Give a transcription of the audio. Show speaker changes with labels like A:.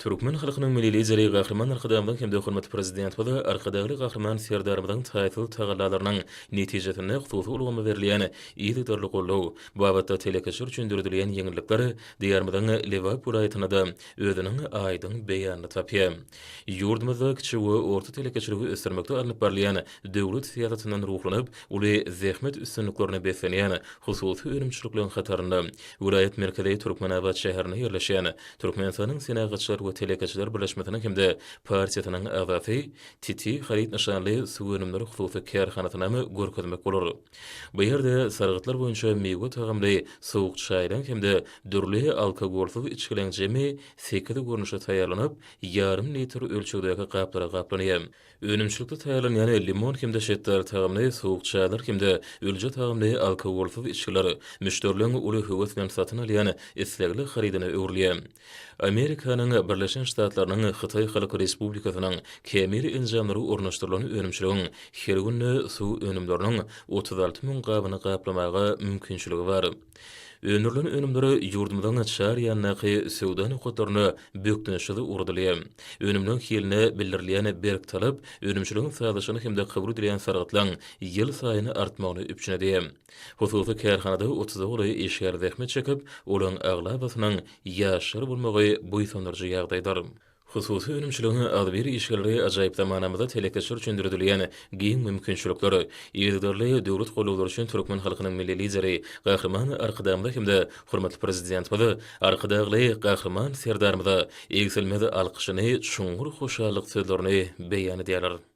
A: Türkmen halkynyň Milli Lideri Gahryman Arkadagymyzyň hem-de hormatly Prezidentimiz Arkadagly Gahryman Serdarymyzyň taýsyz tagallalarynyň netijesinde hususy ulgama berilýän yzygiderli goldaw, bu babatda telekeçiler üçin döredilýän ýeňillikler Diýarymyzyň Lebap welaýatynda-da özüniň aýdyň beýanyny tapýar. Ýurdumyzda kiçi we orta telekeçiligi ösdürmekde alnyp barylýan döwlet syýasatyndan ruhlanyp, uly zähmet üstünliklerine beslenýän hususy önümçilikleriň hatarynda welaýat merkezi Türkmenabat şäherinde ýerleşýän Türkmenistanyň Senagatçylar we telekeçiler birleşmesiniň hem-de partiýasynyň agzasy Titi haryt nyşanly suw önümleri hususy kärhanasynam görkezmek bolar. Bu ýerde sargytlar boýunça miwe tagamly sowuk çaýlaryň hem-de dürli alkogolsyz içgileriň jemi sekiz görnüşi taýýarlanyp, ýarym litr ölçegdäki gaplara gaplanýar. Önümçilikde taýýarlanýan limon hem-de şetdaly tagamly sowuk çaýlar hem-de ülje tagamly alkogolsyz içgiler müşderileriň uly höwes bilen satyn alýan islegli harydyna öwrülýär. Amerikanyň Birleşen Ştatlarynyň Hytaý Halk Respublikasynyň kämil enjamlary ornaşdyrylan önümçiligiň her günde suw önümleriniň 36 müň gabyny gaplamaga mümkinçiligi bar. Öndürilen önümler ýurdumyzyň çar ýanyndaky söwda nokatlaryna bökdençsiz ugradylýar. Önümleň hiline bildirilýän berk talap önümçiligiň sazlaşygyny hem-de kabul edilýän sargytlaryň ýylsaýyn artmagyny üpjün edýär. Hususy kärhanada otuza golaý işgär zähmet çekip, olaryň aglabasynyň ýaşlar bolmagy buýsandyryjy ýagdaýdyr. Hususy önümçiligiň agzybir işgärleri ajaýyp zamanamyzda telekeçiler üçin döredilýän giň mümkinçilikler, yzygiderli döwlet gollawlary üçin türkmen halkynyň Milli Lideri Gahryman Arkadagymyza hem-de hormatly Prezidentimiz Arkadagly Gahryman Serdarymyza egsilmez alkyşyny, çuňňur hoşallyk sözlerini beýan edýärler.